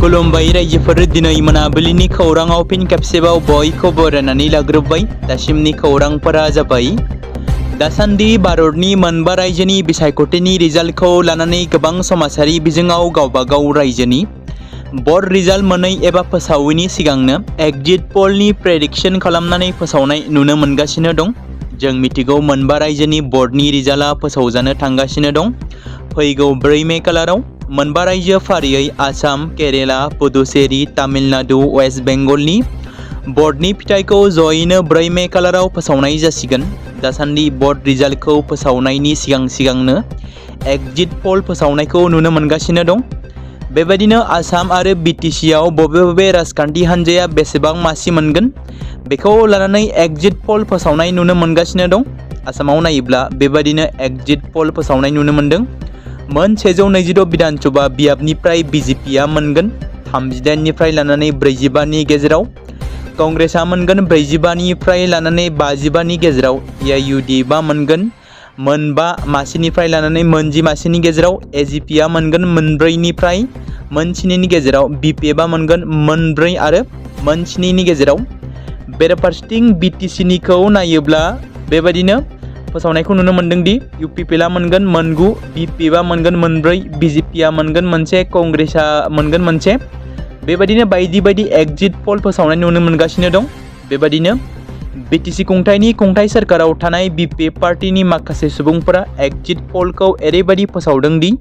खुलुमबाय रायजोफोर दिनै मोनाबिलिनि खौराङाव फिन खेबसेबाव बयखौबो बरायनानै लाग्रोबाय। दासिमनि खौरांफोरा जाबाय दासान्दि भारतनि मोनबा रायजोनि बिसायख'थिनि रिजाल्टखौ लानानै गोबां समाजारि बिजोङाव गावबागाव रायजोनि बर्ड रिजाल्ट मोनै एबा फोसावैनि सिगांनो एक्जिट पलनि प्रेडिक्शन खालामनानै फोसावनाय नुनो मोनगासिनो दं। जों मिथिगौ मोनबा रायजोनि बर्डनि रिजाल्टआ फोसावजानो थांगासिनो दं। फैगौ 4 मे खालाराव मोनबा रायजो फारियै आसाम, केरेला, पुडुचेरी, तामिलनाडु, वेस्ट बेंगलनि बर्डनि फिथाइखौ जयैनो 4 मे खालाराव फोसावनाय जासिगोन। दासान्दि बर्ड रिजाल्टखौ फोसावनायनि सिगांनो एक्जिट पल फोसावनायखौ नुनो मोनगासिनो दं। बेबायदिनो आसाम आरो बिटिसिआव बबे राजखान्थि हान्जाया बेसेबां मासि मोनगोन बेखौ लानानै एक्जिट पल फोसावनाय नुनो मोनगासिनो दं। आसामाव नायोब्ला बेबायदिनो एक्जिट पल फोसावनाय नुनो मोनदों। मोन 126 बिधानसभा बियाबनिफ्राय बिजेपिआ मोनगोन 38निफ्राय लानानै 45नि गेजेराव, कंग्रेसआ मोनगोन 45निफ्राय लानानै 55नि गेजेराव, एआइयुडिएफआ मोनगोन मोन 5 मासिनिफ्राय लानानै मोन 10 मासिनि गेजेराव, एजिपिआ मोनगोन मोन 4निफ्राय मोन 7नि गेजेराव, बिपिएफआ मोनगोन मोन 4 आरो मोन 7नि गेजेराव। बेराफारसेथिं बिटिसिनिखौ नायोब्ला बेबायदिनो फोसावनायखौ नुनो मोनदों दि इउपिपिएलआ मोनगोन मोन 9, बिपिएफआ मोनगोन मोन 4, बिजेपिआ मोनगोन मोनसे, कंग्रेसआ मोनगोन मोनसे। बेबायदिनो बायदि एक्जिट पल फोसावनाय नुनो मोनगासिनो दं। बेबायदिनो बिटिसि खुंथाय सोरखाराव थानाय बिपिएफ पार्टीनि माखासे सुबुंफोरा एक्जिट पलखौ ओरैबायदि फोसावदों दि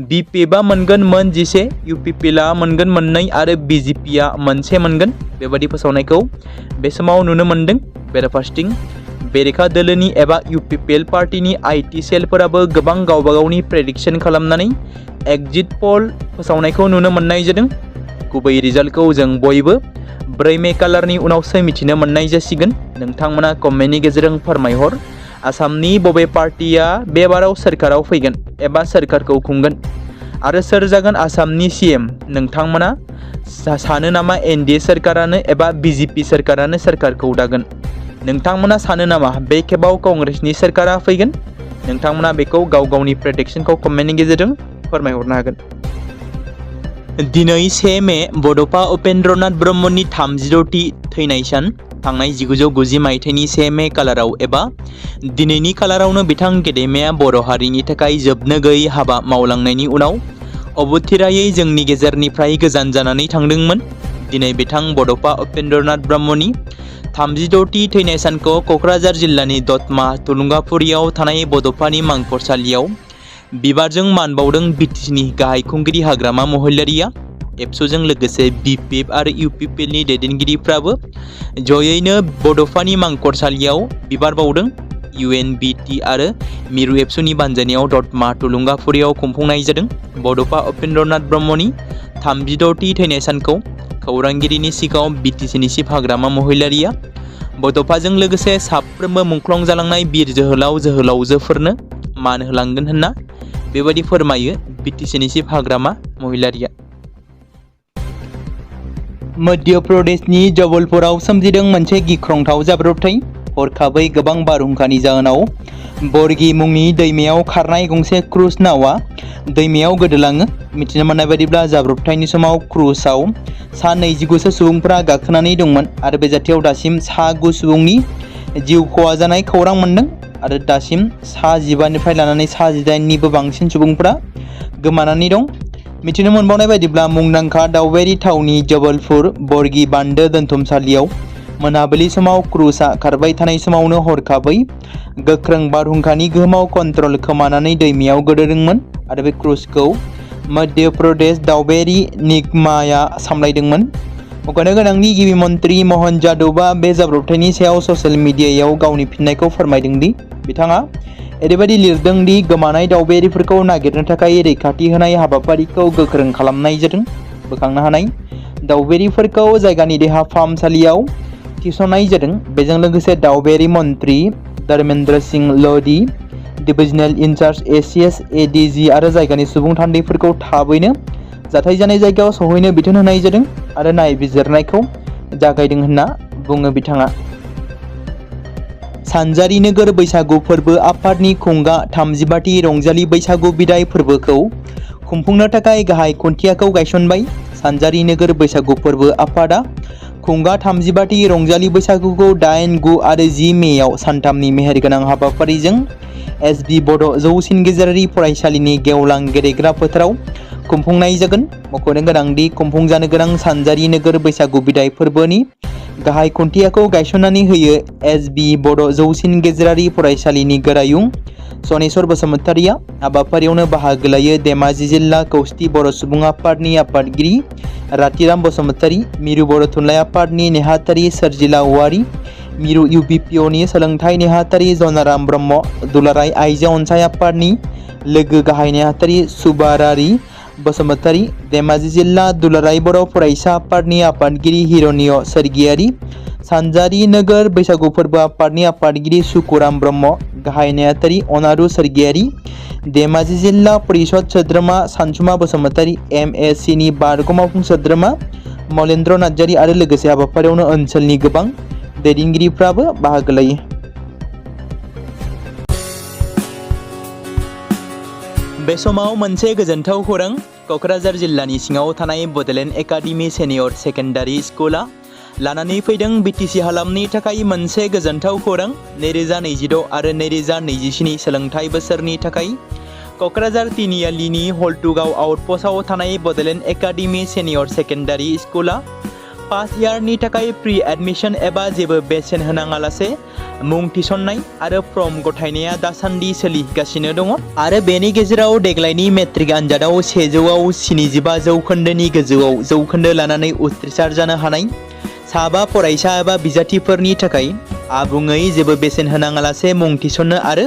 बिपिएफआ मोनगोन मोन 11, इउपिपिएलआ मोनगोन मोन 2 आरो बिजेपिआ मोनसे मोनगोन। बेबायदि फोसावनायखौ बे समाव नुनो मोनदों। बेराफारसेथिं बेरेखा दोलोनि एबा इउपिपिएल पार्टीनि आईटी सेलफोराबो गोबां गावबागावनि प्रेडिक्शन खालामनानै एक्जिट पल फोसावनायखौ नुनो मोननाय जादों। गुबै रिजाल्टखौ जों बयबो 4 मे खालारनि उनावसो मिथिनो मोननाय जासिगोन। नोंथांमोना कमेन्टनि गेजेरजों फोरमायहर आसामनि बबे पार्टीया बे बाराव सोरखाराव फैगोन एबा सोरखारखौ खुंगोन आरो सोर जागोन आसामनि सीएम। नोंथांमोना सानो नामा एनडिए सोरखारानो एबा बिजेपि सोरखारानो सोरखारखौ दागोन? नोंथांमोना सानो नामा बे खेबाव कंग्रेसनि सोरखारा फैगोन? नोंथांमोना बेखौ गावनि प्रेडिक्शनखौ कमेन्टनि गेजेरजों फोरमायहरनो हागोन। दिनै 1 मे बड'फा उपेन्द्रनाथ ब्रह्मनि 36थि थैनाय सान। थांनाय 1990 मायथाइनि 1 मे खालाराव एबा दिनैनि खालारावनो बिथां गेदेमाया बर' हारिनि थाखाय जोबनो गैयै हाबा मावलांनायनि उनाव अबथिरायै जोंनि गेजेरनिफ्राय गोजान जानानै थांदोंमोन। दिनै बिथां बड'फा उपेन्द्रनाथ ब्रह्मनि 36थि थैनाय सानखौ क'क्राझार जिल्लानि दतमा थुलुंगाफुरियाव थानाय बड'फानि मांखरसालियाव बिबारजों मान बावदों बिटिसिनि गाहाय खुंगिरि हाग्रामा महिलारिया। एबसुजों लोगोसे बिपिएफ आरो इउपिपिएलनि दैदेनगिरिफ्राबो जयैनो बड'फानि मांखरसालियाव बिबार बावदों। इउएनबिटि आरो मिरु एबसुनि बानजायनायाव दतमा थुलुंगाफुरियाव खुंफुंनाय जादों। बड'फा उपेन्द्रनाथ ब्रह्मनि 36थि थैनाय सानखौ खौरांगिरिनि सिगाङाव बिटिसिनि चिफ हाग्रामा महिलारिया बड'फाजों लोगोसे साफ्रोमबो मुंख्लं जालांनाय बिर जोहोलावजोफोरनो मान होलांगोन होनना बेबायदि फोरमायो बिटिसिनि चिफ हाग्रामा महिलारिया। मध्य प्रदेशनि जबलपुराव सोमजिदों मोनसे गिख्रंथाव जाब्रबथाय। हरखाबै गोबां बारहुंखानि जाहोनाव बरगी मुंनि दैमायाव खारनाय गंसे क्रुज नावआ दैमायाव गोदोलाङो। मिथिनो मोननाय बायदिब्ला जाब्रबथायनि समाव क्रुजआव सा 29 सुबुंफोरा गाखोनानै दंमोन आरो बे जाथायाव दासिम सा 9 सुबुंनि जिउ खहा जानाय खौरां मोनदों आरो दासिम सा 15निफ्राय लानानै सा 18निबो बांसिन सुबुंफोरा गोमानानै दं। मिथिनो मोनबावनाय बायदिब्ला मुंदांखा दावबायारि थावनि जबलपुर बरगी बान्दो दोनथुमसालियाव मोनाबिलि समाव क्रुजआ खारबाय थानाय समावनो हरखाबै गोख्रों बारहुंखानि गोहोमाव कन्ट्रल खोमानानै दैमायाव गोदोदोंमोन आरो बे क्रुजखौ मध्य प्रदेश दावबायारि निगमाया सामलायदोंमोन। मख'नो गोनांदि गिबि मन्त्रि महन जादवआ बे जाब्रबथायनि सायाव ससियेल मिडियायाव गावनि फिननायखौ फोरमायदों दि बिथाङा ओरैबायदि लिरदों दि गोमानाय दावबायारिफोरखौ नागिरनो थाखाय रैखाथि होनाय हाबाफारिखौ गोख्रों खालामनाय जादों। बोखांनो हानाय दावबायारिफोरखौ जायगानि देहा फाहामसालियाव थिसननाय जादों। बेजों लोगोसे दावबायारि मन्त्रि Dharmendra Singh Lodhi, divisional incharge ACS ADG आरो जायगानि सुबुं थान्दैफोरखौ थाबैनो जाथाय जानाय जायगायाव सहैनो बिथोन होनाय जादों आरो नायबिजिरनायखौ जागायदों होनना बुङो बिथाङा। सानजारि नोगोर बैसागु फोरबो आफादनि खुंगा 35थि रंजालि बैसागु बिदाय फोरबोखौ खुंफुंनो थाखाय गाहाय खुन्थियाखौ गायसनबाय। सानजारि नोगोर बैसागु फोरबो आफादा खुंगा 35थि रंजालि बैसागुखौ 8, 9 आरो 10 मेयाव सानथामनि मेहेरगोनां हाबाफारिजों एसबि बड' जौसिन गेजेरारि फरायसालिनि गेवलां गेलेग्रा फोथाराव खुंफुंनाय जागोन। मख'नो गोनांदि खुंफुंजानो गोनां सानजारि नोगोर बैसागु बिदाय फोरबोनि गाहाय खुन्थियाखौ गायसननानै होयो एसबि बड' जौसिन गेजेरारि फरायसालिनि गोरायुं सनेस्वर बसुमतारिया। हाबाफारियावनो बाहागो लायो धेमाजि जिल्ला खौसेथि बर' सुबुं आफादनि आफादगिरि रातिराम बसुमतारि, मिरु बर' थुनलाइ आफादनि नेहाथारि सोरजिला औवारि, मिरु इउबिपिअनि सोलोंथाइ नेहाथारि जनाराम ब्रह्म, दुलाराय आइजो अनसाइ आफादनि लोगो गाहाय नेहाथारि सुबारारि बसुमतारि, धेमाजि जिल्ला दुलाराय बर' फरायसा आफादनि आफादगिरि हिरण्य सोरगियारि, सानजारि नोगोर बैसागु फोरबो आफादनि आफादगिरि सुकुराम ब्रह्म, गाहाय नेहाथारि अनारु सोरगियारि, धेमाजि जिल्ला परिषद सोद्रोमा सानसुमा बसुमतारि, MACनि बारग' मावफुं सोद्रोमा मलेन्द्र नार्जारि आरो लोगोसे हाबाफारियावनो ओनसोलनि गोबां दैदेनगिरिफ्राबो बाहागो लायो। बे समाव मोनसे गोजोनथाव खौरां। क'क्राझार जिल्लानि सिङाव थानाय बड'लेण्ड एकाडेमि सेनियर सेकेन्डारि स्कुला लानानै फैदों BTC हालामनि थाखाय मोनसे गोजोनथाव खौरां। 2026 आरो 2027 सोलोंथाइ बोसोरनि थाखाय क'क्राझार तिनिआलिनि हल्टुगाव आउटपस्टआव थानाय बड'लेण्ड एकाडेमि सेनियर सेकेन्डारि स्कुला फार्स्ट इयारनि थाखाय प्रि एडमिशन एबा जेबो बेसेन होनाङालासे मुं थिसननाय आरो फर्म गथायनाया दासान्दि सोलिगासिनो दङ आरो बेनि गेजेराव देग्लायनि मेट्रिक आनजादाव 100आव 75 जौखोन्दोनि गोजौआव जौखोन्दो लानानै उथ्रिसार जानो हानाय साबा फरायसा एबा बिजाथिफोरनि थाखाय आबुङै जेबो बेसेन होनाङालासे मुं थिसननो आरो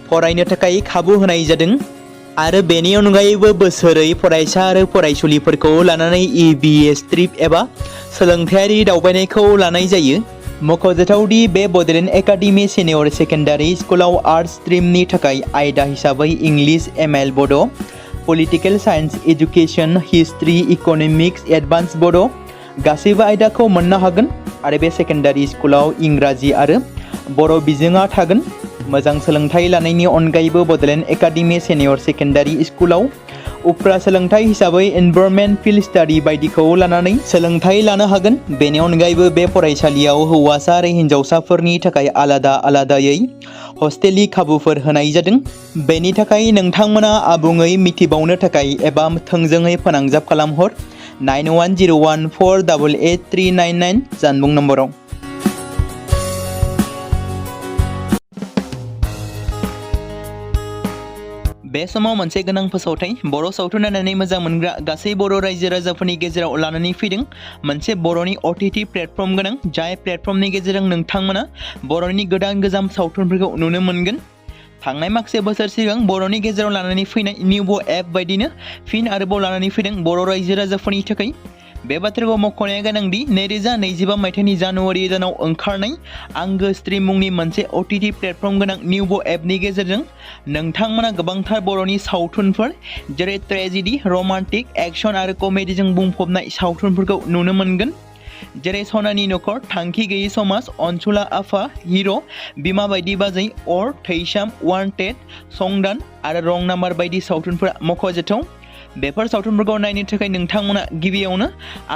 फरायनो थाखाय खाबु होनाय जादों आरो बेनि अनगायैबो बोसोरै फरायसा आरो फरायसुलिफोरखौ लानानै EBS ट्रिप एबा सोलोंथायारि दावबायनायखौ लानाय जायो। मख'जाथावदि बे बड'लेण्ड एकाडेमि सेनियर सेकेन्डारि स्कुलाव आर्ट्स स्ट्रिमनि थाखाय आयदा हिसाबै इंलिश ML बड', political science education, history, economics, advance बड' गासैबो आयदाखौ मोननो हागोन आरो बे सेकेन्डारि स्कुलाव इंराजि आरो बर' बिजोङा थागोन। मोजां सोलोंथाइ लानायनि अनगायैबो बड'लेण्ड एकाडेमि सेनियर सेकेन्डारि स्कुलाव उफ्रा सोलोंथाइ हिसाबै एनभायरनमेन्ट फिल्ड स्टाडि बायदिखौ लानानै सोलोंथाइ लानो हागोन। बेनि अनगायैबो बे फरायसालियाव हौवासा आरो हिन्जावसाफोरनि थाखाय आलादा आलादायै हस्टेलनि खाबुफोर होनाय जादों। बेनि थाखाय नोंथांमोना आबुङै मिथिबावनो थाखाय एबा थोंजोङै फोनांजाब खालामहर 9101488399 जानबुं नम्बराव। बे समाव मोनसे गोनां फोसावथाय बर' सावथुन नायनानै मोजां मोनग्रा गासै बर' रायजो राजाफोरनि गेजेराव लानानै फैदों मोनसे बर'नि OTT प्लेटफर्म गोनां, जाय प्लेटफर्मनि गेजेरजों नोंथांमोना बर'नि गोदान गोजाम सावथुनफोरखौ नुनो मोनगोन। थांनाय माखासे बोसोर सिगां बर'नि गेजेराव लानानै फैनाय निउबो एप बायदिनो फिन आरोबाव लानानै फैदों बर' रायजो राजाफोरनि थाखाय। बे बाथ्राखौ मख'नाया गोनांदि 2025 मायथाइनि जानुवारि दानाव ओंखारनाय आंगो स्ट्रिम मुंनि मोनसे OTT प्लेटफर्म गोनां निउबो एपनि गेजेरजों नोंथांमोना गोबांथार बर'नि सावथुनफोर जेरै ट्रेजेडि, रमान्टिक, एक्शन आरो कमेडिजों बुंफबनाय सावथुनफोरखौ नुनो मोनगोन। जेरै सनानि नखर, थांखि गैयै समाज, अनसुला आफा, हिर', बिमा बायदि बाजै, अर, थैसाम, वान्टेड, संदान आरो रं नाम्बार बायदि सावथुनफोरा मख'जाथाव। बेफोर सावथुनफोरखौ नायनो थाखाय नोंथांमोना गिबियावनो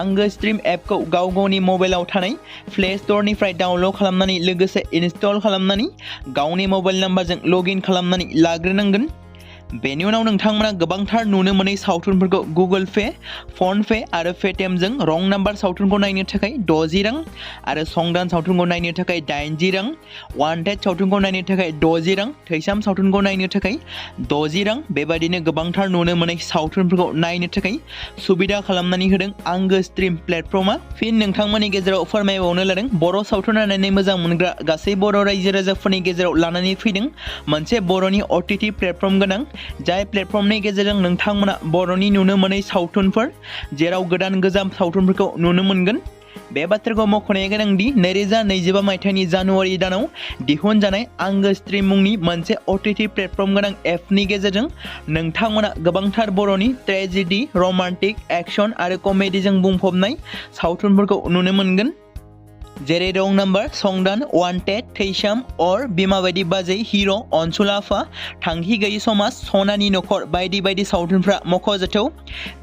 आंगो स्ट्रिम एपखौ गाव गावनि मबाइलाव थानाय प्ले स्ट'रनिफ्राय डाउनल'ड खालामनानै लोगोसे इनस्टल खालामनानै गावनि मबाइल नाम्बारजों लगइन खालामनानै लाग्रोनांगोन। बेनि उनाव नोंथांमोना गोबांथार नुनो मोनै सावथुनफोरखौ गुगोल पे, फन पे आरो पेटिएमजों रं नाम्बार सावथुनखौ नायनो थाखाय 60 रां आरो संदान सावथुनखौ नायनो थाखाय 80 रां, वान्टेड सावथुनखौ नायनो थाखाय 60 रां, थैसाम सावथुनखौ नायनो थाखाय 60 रां बेबायदिनो गोबांथार नुनो मोनै सावथुनफोरखौ नायनो थाखाय सुबिदा खालामनानै होदों आंगो स्ट्रिम प्लेटफर्मा। फिन नोंथांमोननि गेजेराव फोरमायबावनो लादों बर' सावथुन नायनानै मोजां मोनग्रा गासै बर' रायजो राजाफोरनि गेजेराव लानानै फैदों मोनसे बर'नि OTT प्लेटफर्म गोनां, जाय प्लेटफर्मनि गेजेरजों नोंथांमोना बर'नि नुनो मोनै सावथुनफोर जेराव गोदान गोजाम सावथुनफोरखौ नुनो मोनगोन। बे बाथ्राखौ मख'नाया गोनांदि 2025 मायथाइनि जानुवारि दानाव दिहुनजानाय आंगो स्ट्रिम मुंनि मोनसे OTT प्लेटफर्म गोनां एपनि गेजेरजों नोंथांमोना गोबांथार बर'नि ट्रेजेडि, रमान्टिक, एक्शन आरो कमेडिजों बुंफबनाय सावथुनफोरखौ नुनो मोनगोन। जेरै रं नाम्बार, संदान, वान्टेड, थैसाम, अर, बिमा बायदि बाजै, हिर', अनसुलाफा, थांखि गैयि समाज, सनानि नखर बायदि बायदि सावथुनफ्रा मख'जाथाव।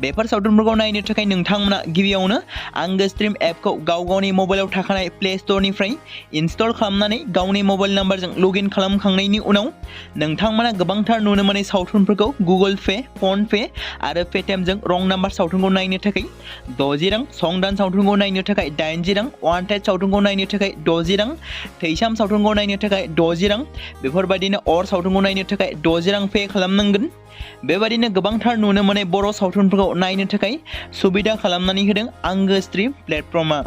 बेफोर सावथुनफोरखौ नायनो थाखाय नोंथांमोना गिबियावनो आंगो स्ट्रिम एपखौ गावनि मबाइलाव थाखानाय प्ले स्ट'रनिफ्राय इनस्टल खालामनानै गावनि मबाइल नाम्बारजों लगइन खालामखांनायनि उनाव नोंथांमोना गोबांथार नुनो मोनै सावथुनफोरखौ गुगोल पे, फन पे आरो पेटिएमजों रं नाम्बार सावथुनखौ नायनो थाखाय 60 रां, संदान सावथुनखौ नायनो थाखाय 80 रां, वान्टेड सावथुनखौ नायनो थाखाय 60 रां, थैसाम सावथुनखौ नायनो थाखाय 60 रां, बेफोरबायदिनो अर सावथुनखौ नायनो थाखाय 60 रां पे खालामनांगोन। बेबायदिनो गोबांथार नुनो मोनै बर' सावथुनफोरखौ नायनो थाखाय सुबिदा खालामनानै होदों आंगो स्ट्रिम प्लेटफर्मआ।